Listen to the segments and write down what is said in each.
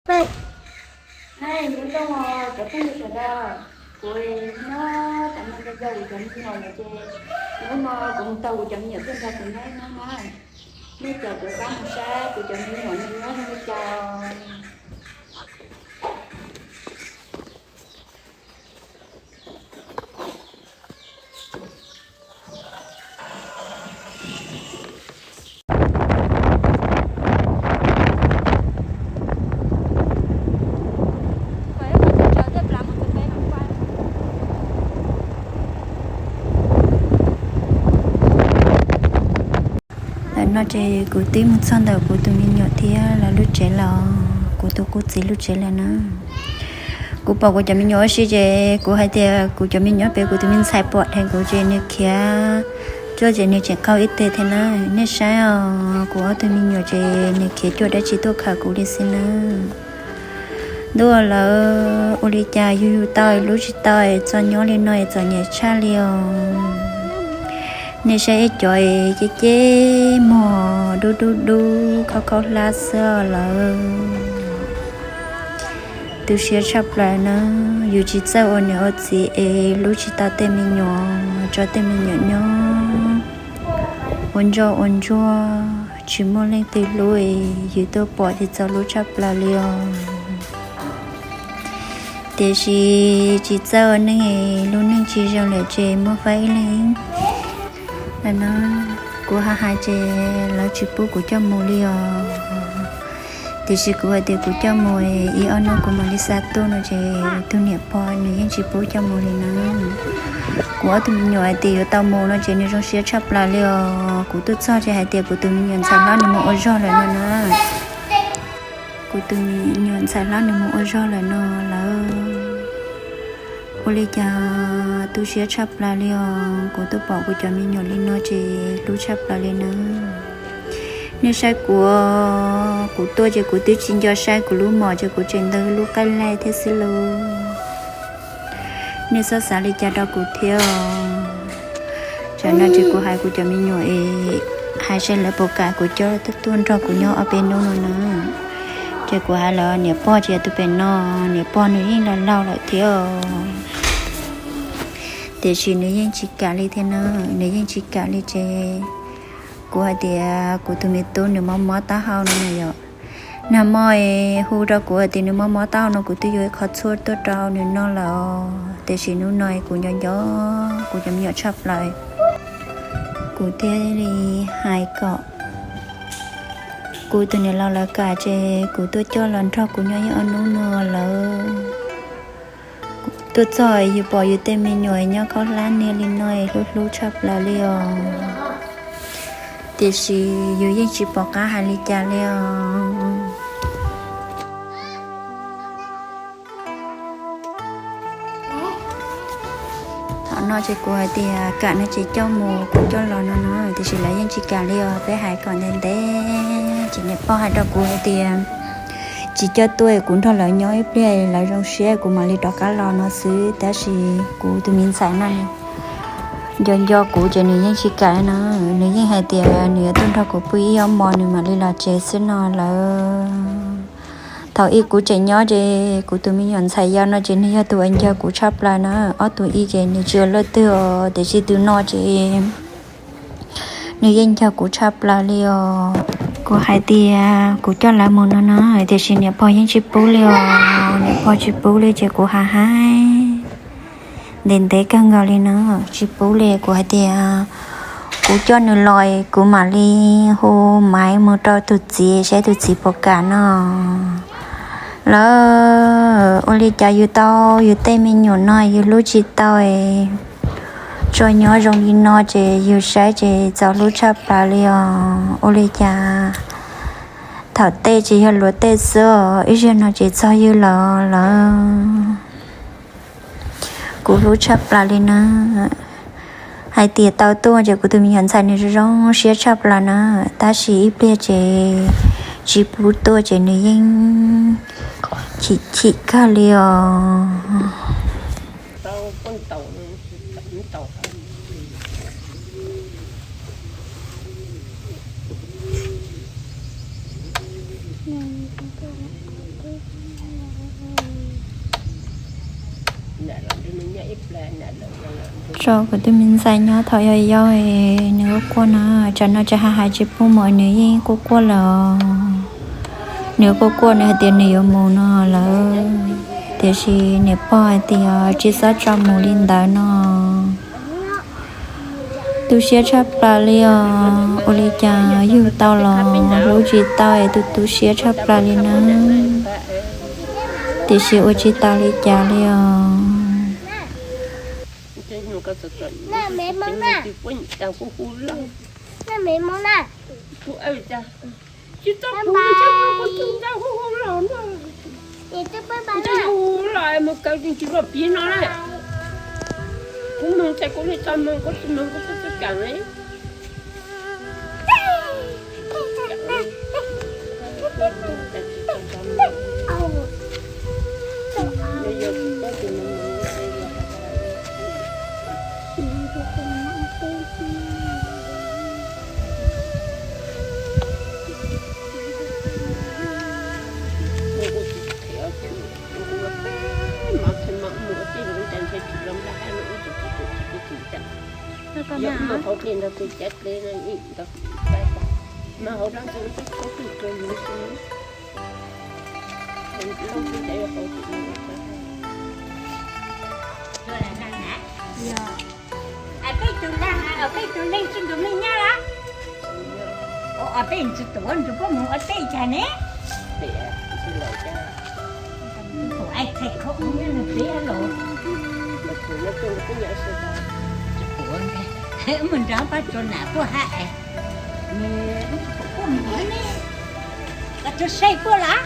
Peb, nej nyob zoo os cov phooj ywg sawv daws, kuv nyob tam no nco nco kuv cov me nyuam lawm ces hnub no kuv mus taug kuv cov me nyuam tuaj nrog kuv nyob ib hnub na. Nej caum kuv pab mus saib kuv cov me nyuam nws nyob zoo li cas. Ntawm no ces kuv twb mus txog ntawm kuv tus me nyuam thiab lawv lub tsev lawm, kuv tus qub txiv lub tsev lawm na. Kuv pom kuv cov me nyuam ua si ces kuv hais tias kuv cov me nyuam pem kuv tus me ntxhais pom dheev kuv ces nws khiav cuaj ces nws tseem qaug ib teg thiab na. Nej saib os, kuv ob tug me nyuam ces nws khiav cuaj dab tsi tuaj khawm kuv li xwb na. Ntuj, lawv ua li cas yug yug tau lub tsis tau, txom nyem li no txom nyem tshaj li os. Nej saib ib cov ceb ceb mog, dub dub dub, khaub khaub hlab xwb lawm. Tu siab tshaj plaws na, yus tsis txawj ua niam ua txiv es hlub tsis tau tej me nyuam, tso tej me nyuam nyob ua ntsoj ua ntsuag tsis muaj leej twg hlub, yus tuaj pom ces txaus hlub tshaj plaws li os. Tiam sis tsis txawj ua neej, lub neej tsis zoo lawm ces muab faib ib leeg. Ntawm no kuv hais hais ces lawv tsis pub kuv coj mus li os. Tiam sis kuv hais tias kuv coj mus ib ob hnub kuv mam li xa tuaj no ces tus niam pog nws yeej tsis pub coj mus li na. Kuv ob tug me nyuam hais tias yuav tau mus no ces nws zoo siab tshaj plaws li os. Kuv tuaj txog ces hais tias kuv tus me nyuam ntxhais hlob nws mus ua zog lawm no na. Kuv tus me nyuam ntxhais hlob nws mus ua zog lawm no lawm. Ua li cas tu siab tshaj plaws li os. Kuv tuaj pom kuv cov me nyuam li no ces hlub tshaj plaws li na. Nej saib kuv, kuv tuaj ces kuv twb tsis nco saib kuv lub mom ces kuv tseem ntawg lub qaij laij thiab xwb lauj. Nej txhob xav li cas rau kuv thiab os. Tsam no ces kuv hais kuv cov me nyuam es hais saib lawv puas kam kuv coj tuaj nrog kuv nyob ob peb hnub no na. Ces kuv hais lawv niam pog ces tus pem no, niam pog nws yeej laus laus lawm thiab os. Tiam sis nws yeej tsis kam li thiab na, nws yeej tsis kam li ces kuv hais tias kuv tus me tub nws mob mob taub hau no na yom. Nag hmo hu rau kuv hais tias nws mob mob taub hau no kuv twb yuav ib qho tshuaj tuaj rau nws noj lawm os. Tiam sis hnub no kuv nco nco kuv cov me nyuam tshaj plaws. Kuv thiaj li hais kom kuv tus niam laus lawv kam ces kuv tuaj coj los nrog kuv nyob ib ob hnub no lawm. Tuaj txog yus pom yus tej me nyuam nyob khaub hlab niag li no hlub hlub tshaj plaws li os. Tiam sis yus yeej tsis pom qab hais li cas li os. Thaum no ces kuv hais tias kam no ces coj mus kuv coj los no no, tiam sis lawv yeej tsis kam li os. Peb hais kom ntev ntev ces niam pog hais rau kuv hais tias tsis coj tuaj, kuv nrog lawv nyob ib pliag lawv zoo siab kuv mam li rov qab los no xwb. Tab sis kuv tus me ntxhais no nco nco kuv ces nws yeej tsis kam no, nws yeej hais tias nws yuav tuaj nrog kuv pw ib ob hmos nws mam li los tsev xwb no lawm. Thaum ub kuv tseem nyob ces kuv tus me nyuam ntxhais yau no ces nws yog tus uas nco kuv tshaj plaws na. Ob tug ib ces nws tsis ua luaj twg os, tiam sis tus no ces nws yeej nco kuv tshaj plaws li os. Kuv hais tias kuv coj lawv mus no no, tiam sis niam pog yeej tsis pub li os. Niam pog tsis pub li ces kuv hais hais ntev ntev kawg nkaus li no, tsis pub li. Kuv hais tias kuv coj nws los kuv mam li hu maiv mus rau tus txiv saib tus txiv puas kam no. Lawv ua li cas yus tau yus tej me nyuam no yus hlub tsis tau, tsuas nyob zoo li no ces yus saib ces txaus hlub tshaj plaws li os. Ua li cas thaum tej ces yog luag tej xwb, ib zaug no ces txog yus lawm lawm. Kuv hlub tshaj plaws li na. Hais tias tau tuaj ces kuv tus me nyuam ntxhais nws zoo zoo siab tshaj plaws na, tab sis ib pliag ces tsis pub tuaj ces nws yeej chim chim kawg li os. Tso kuv tus me ntxhais nyob thaum yau yau, nws quaj quaj no, tsam no tsis hais hais tsis pub mus nws yeej quaj quaj lawm. Nws quaj quaj nws hais tias nws yuav mus no lawm, tiam sis niam pog hais tias tsis txhob tso mus li ntawd no. Tu siab tshaj plaws li os, ua li cas yug tau los hlub tsis tau es tu tu siab tshaj plaws li na. Tiam sis ua tsis tau li cas li os. Peb tus leej tsis nrug mej nyab lawm. Peb tsis tuav nrug puab mus ua teb cas ne? Mus nrog pab tsuas nam puab hab es, puab mus ne, koj tsuas saib puab lawm.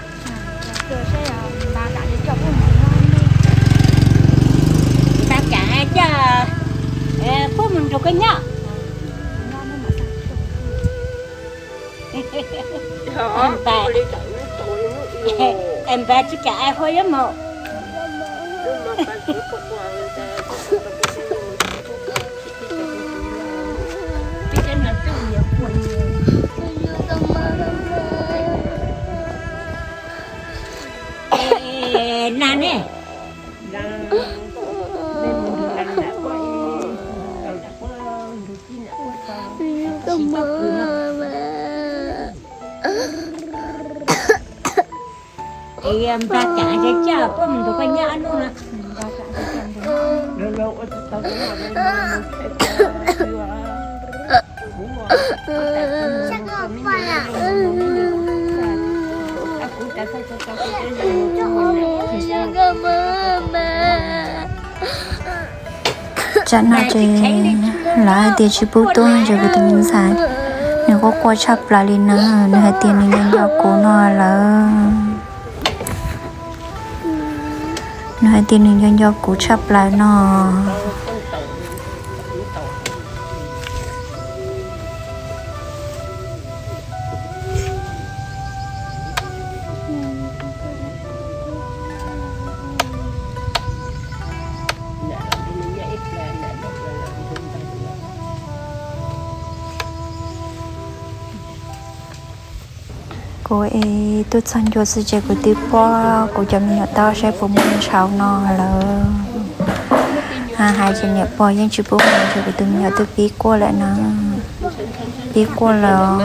Npaj kam coj puab mus nrug koj nyob. Npaj tsis kam ai hua yuav mus. Nag ne. Npaj kam coj puab mus nrug koj nyob ob nub no. Tsam no ces lawv hais tias tsis pub tuaj ces kuv tus me ntxhais nws quaj quaj tshaj plaws li na, nws hais tias nws nco nco kuv no lawm. Nws hais tias nws nco nco kuv tshaj plaws no. Kuv es tuaj txog ncua xwb ces kuv twb pom kuv cov me nyuam tau saib puas muaj ntshauv no lawm. Hais hais ces niam pog yeej tsis pub mus ces kuv tus me nyuam twb pib quaj lawm na. Pib quaj lawm.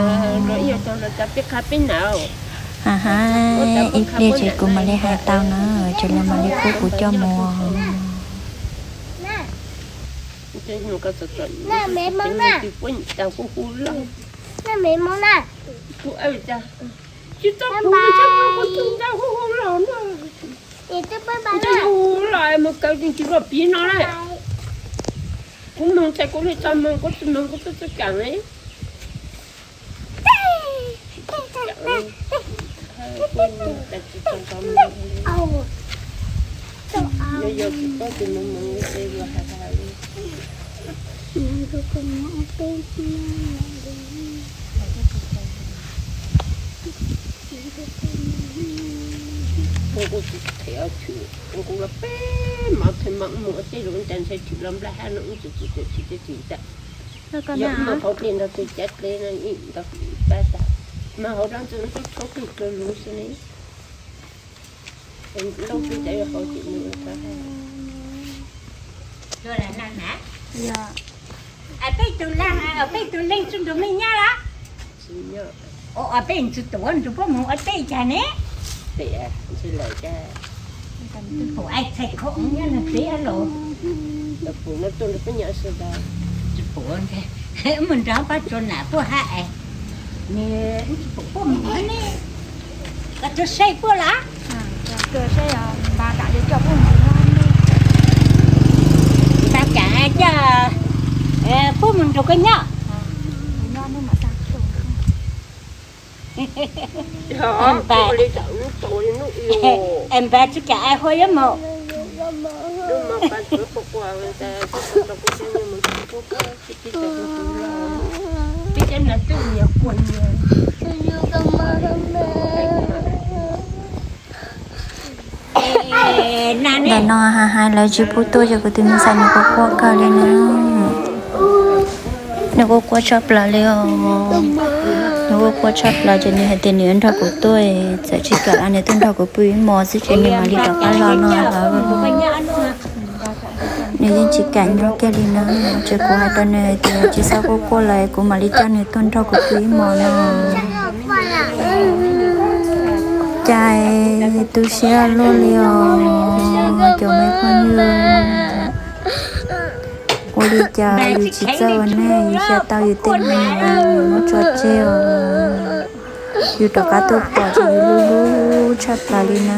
Hais hais ib pliag ces kuv mam li hais tau na, ces lawv mam li pub kuv coj mus. Kuv mus txhais kuv li tau moog, kuv tsis moog kuv tub txhais kaam li. Yog tsis paub tus moog moog ces yuav hais hais li. Kuv tsis them chwm, kuv los peb hmos txhua hmo mus ua teb los ntshai tshwm los nplaj hab no wb tsis tsis tsis tsis tsis tas. Yog wb mus qhov dlej nrog tus cav dlej no ib ntawd pab tas, mas hauv dlaab ntxwg wb tub tshuab plig dlua lug xwb ne. Lauj peb cov yog hauv tim nws ua tau hab. Peb tug leej txwj nrug mej nyab los? Peb ntxwv tuav nrug puab moog ua teb cas ne? Pum ai txhais kho nyob nug peb los? Pum no tuaj nrug peb nyob sawv daws. Pum mus nrug pab tsuas nam puab hab es, nws tsis pum puab mus ne. Koj tuaj saib puab los? Npag kam coj puab mus nrug koj nyob. Npag tsi kam ai hua yuav mus. Ntawm no hais hais lawv tsis pub tuaj ces kuv tus me ntxhais nws quaj quaj kawg li na. Nws quaj quaj tshaj plaws li os. Nws quaj quaj tshaj plaws ces nws hais tias nws yuav nrog kuv tuaj, txawm tsis kam los nws tuaj nrog kuv pw ib hmos xwb ces nws mam li rov qab los no. Nws yeej tsis kam nyob kiag li na. Ces kuv hais rau nws hais tias tsis txhob quaj quaj lawm, kuv mam li coj nws tuaj nrog kuv pw ib hmos no. Cas tu siab luaj li os cov me phooj ywg. Ua li cas yus tsis txawj ua neej, yus xyaw tau yus tej me nyuam muab tso tseg os. Yus rov qab tuaj pom ces yus hlub hlub tshaj plaws li na.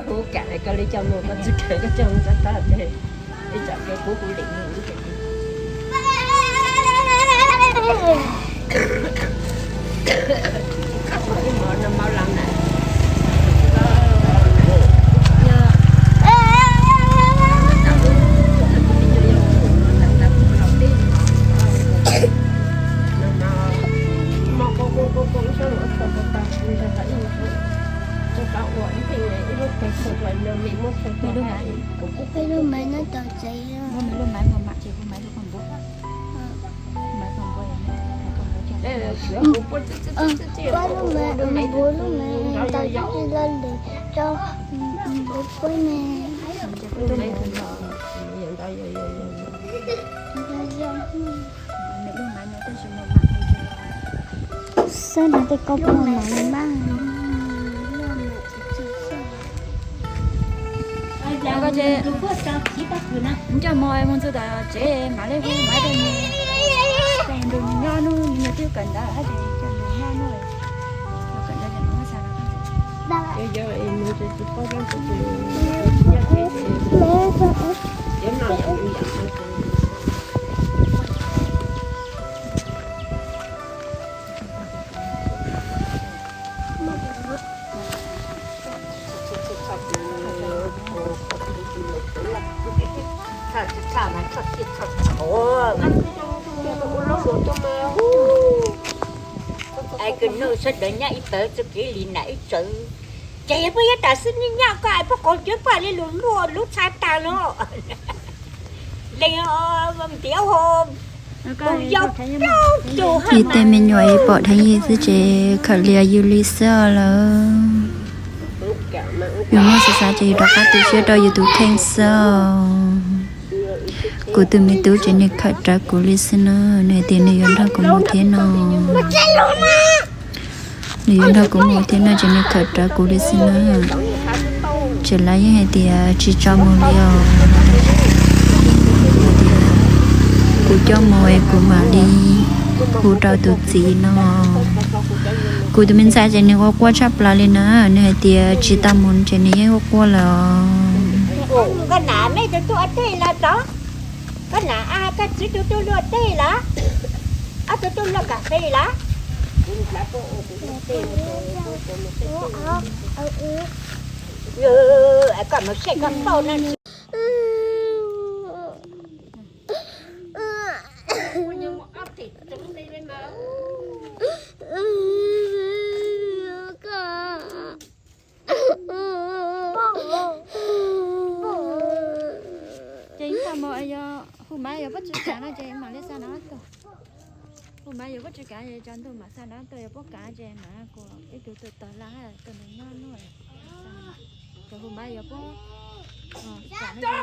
Kuv kam koj li coj mus, koj tsis kam koj coj mus txog tag ces ib tsam koj kuv kuv lim mus. Ib lub maiv no tau tsev. Pab lub maiv, npua lub maiv tau tsev loj lawm, tso npua puab me. Xwb no tej koj puas mam li mas. Koj ces coj mov mus txog tom tsev mam li hu maiv rau nws, nrog nws nyob nub, nws twb kawm ntawv lawm ces coj nws nyob nub, kawm ntawv ces nws muab xa rau koj. Es kws nug sawv daws nyob ib tawv txuj kev li nam ib txawv, ces yog puab yuav tam sim nyaj koj es puab qaug cuab puab li lug luaj lub txha tag no. Leej ntiav ho, tus yau plaub tug. Ib tej me nyuam ib pom dheev yig xwb ces khawm lias yws li xwb os lawm. Yus muaj xav xav ces yus rov qab tu siab rau yus tus kheej xwb os. Kuv tus me tub ces nws khawm rawv kuv li xwb na, nws hais tias nws yuav nrog kuv mus thiab no. Nws yuav nrog kuv mus thiab no ces nws khawm rawv kuv li xwb na. Ces lawv yeej hais tias tsis tso mus li os. Kuv coj mus es kuv mam li hu rau tus txiv no. Kuv tus me ntxhais ces nws quaj quaj tshaj plaws li na, nws hais tias tsis tau mus ces nws yeej quaj quaj lawm. Koj nam, nej tus tub ua teb los tod? Koj nam, koj txiv tus tub luaj teb los? Ob tug tub luaj kas fes los? Koj mus seb koj pauj no. Ces ib tag mo yog hu mas yog puab tsi kav no ces mam li xa no tuaj. Hu mas yog puab tsi kav ces tsaus ntuj mam xa no tuaj, yog puab kav ces mam kuas ib tug tuaj tog laj tuaj nws nyob nua. Ces hu mas yog puab kav no,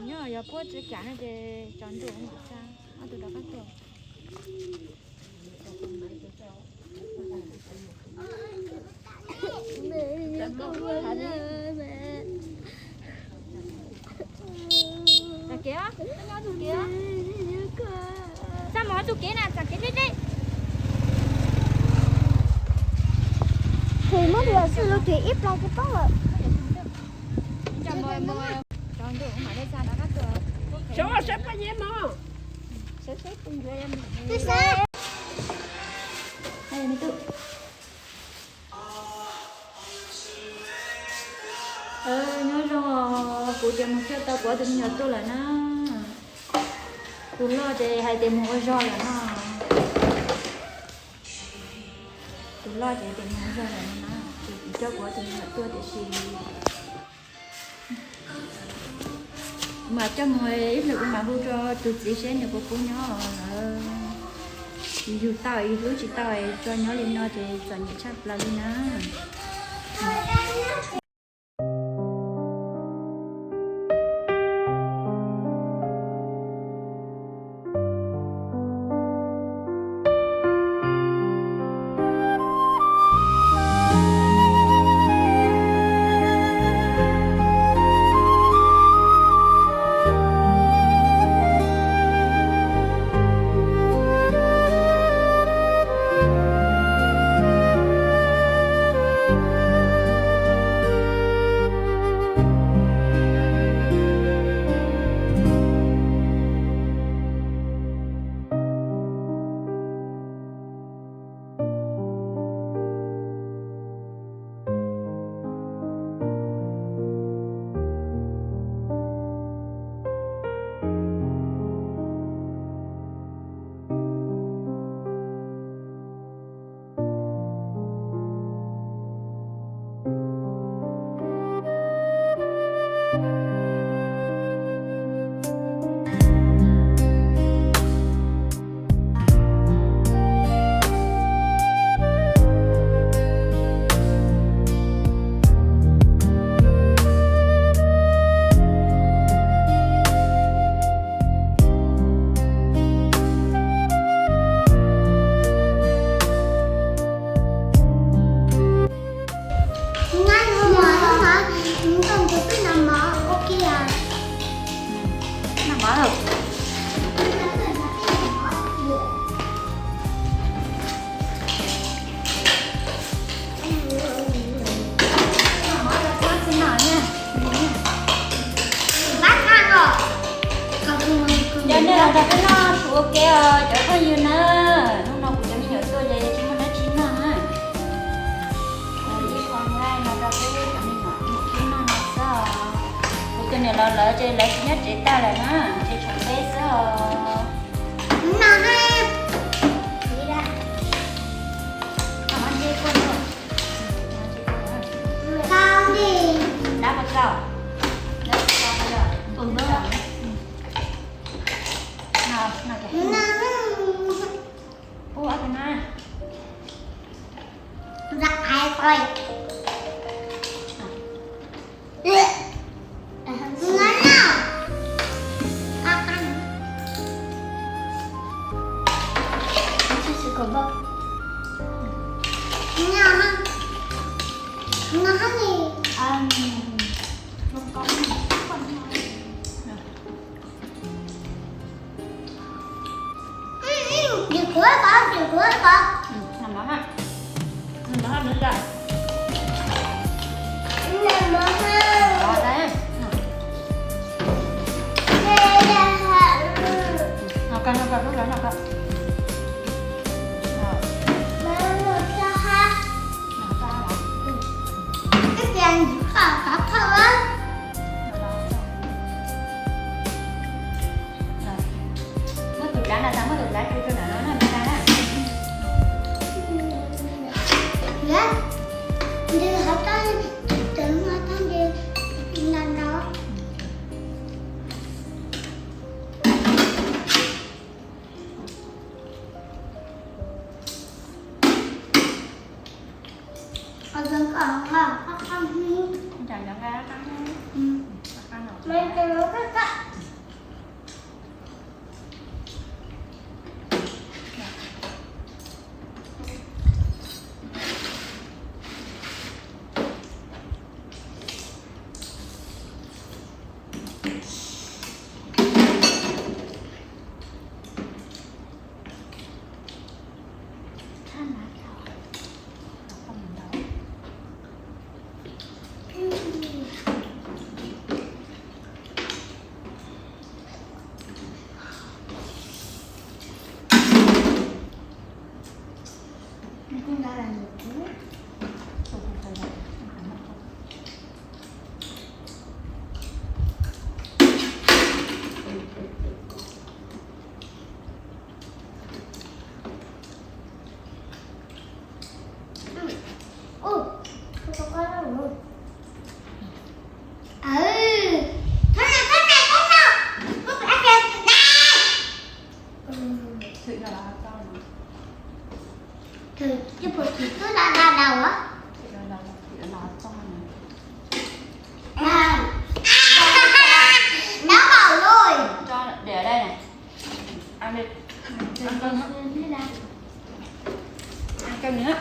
nyob yog puab tsi kav no ces tsaus ntuj mam xa ob tug rov qab tuaj. Txoj kev, txoj kev na, txoj kev deb deb. Ces muab tus yawm txwj lub tsev ib plag tsis paub lawm. Nyob zoo, kuv ces mus coj tau kuv ob tug me nyuam tuaj lawm na. Tus loj ces hais tias mus ua zog lawm no. Tus loj ces hais tias mus ua zog lawm no na, ces kuv coj kuv ob tug me nyuam tuaj tiam sis mam coj mus ib pliag kuv mam hu rau tus txiv seb nws puas pub nyob lawm. Yug tau yug hlub tsis tau tso nyob li no ces txom nyem tshaj plaws li na. Cov nej los nrog peb noj su ua ke os cov phooj ywg na. Hnub no kuv cov me nyuam tuaj ces tsis muaj dab tsi noj na. Ib qho nqaij no rau peb cov me nyuam ib noj no xwb os. Kuv tus niam laus lawv ces lawv tsis nyob tsev tag lawm na, ces tshuav peb xwb os. Dab puas txaus? Ua tus na. Ua kom, ua kom. Noj mov ha. Noj mov ha, noj mov. Noj mov ha. Noj koj, noj koj, noj koj, noj koj. Noj koj ha. Ib pliag ntxim koj kav thawj. Muab tus dav no tau, muab tus dav tso rau ntawm no na, ntawm no na. Nws hov tau, tus no tau nws ntau ntau. Thwm, twb puas thwm twb la da daus a? Nab npaum lawm. Tso diam dai na. Ăn cơm nữa.